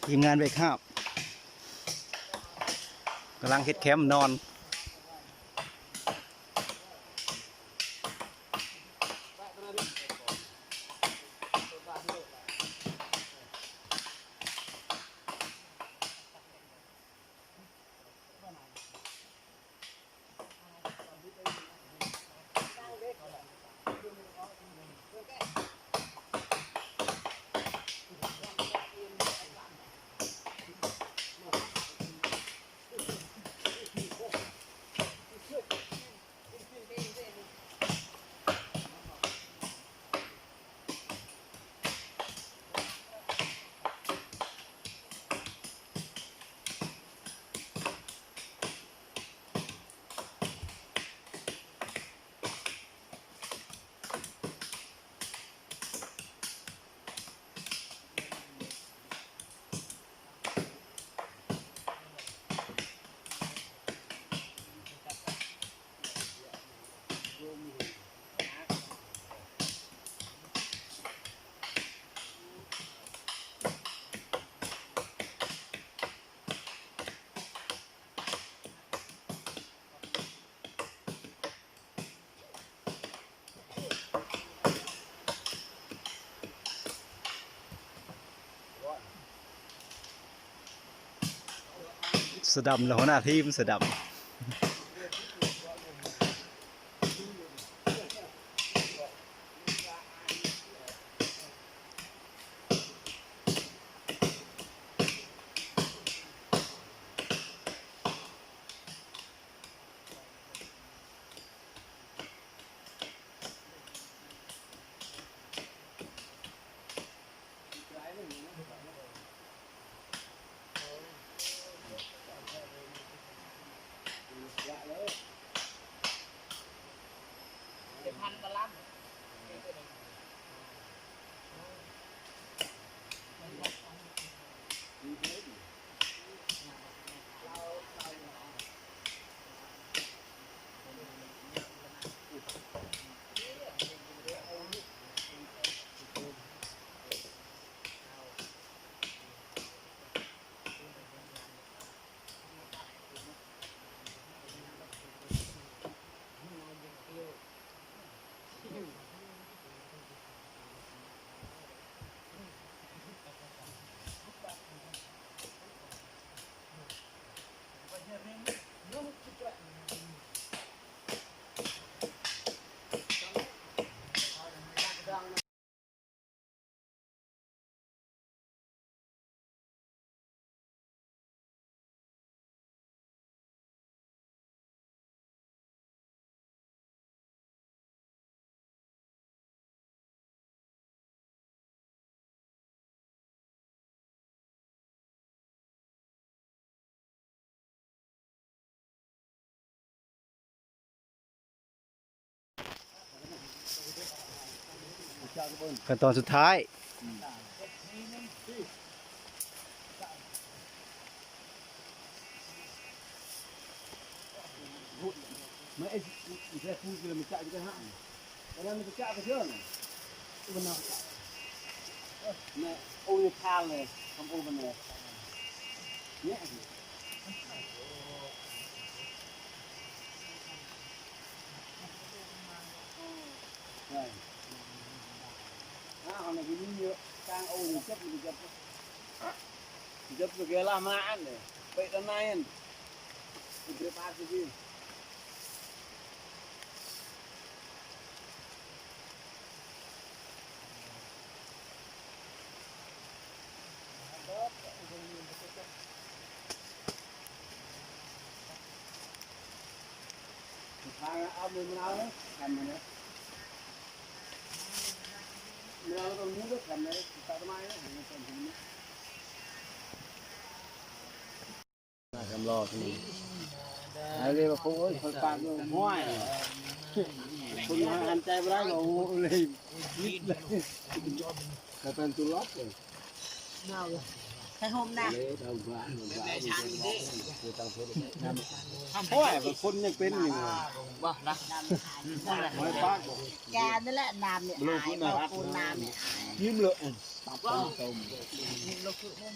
ທີມງານເວກຮາບກຳລັງເຮັດແຄມນອນ. ສະດຳລະ ຫົວໜ້າທີມສະດຳ. ຂັ້ນຕອນສຸດທ້າຍ. ສຳຫຼໍ່ນີ້ ໄອ້ເວວ່າ ໂອ້ຍ ຂ້ອຍປາກຢູ່ຫ້ວຍ ຄົນຫາອັນໃຈບໍ່ໄດ້ ກໍໂອ້ເລີຍ ກໍເປັນຕຸລັບເລີຍ ໃສ່ຮົ່ມນະ ໂອ້ຍ ຄົນຍັງເປັນຢູ່ ບໍ່ລະ ຫ້ວຍປາກ ການນີ້ແຫຼະ ນ້ຳນີ້ອາຍ ບໍ່ໂກນນ້ຳນີ້ອາຍ ຍິ້ມເລີຍ ຕັບຕົ້ມ ຍິ້ມເລີຍ ຄືນັ້ນ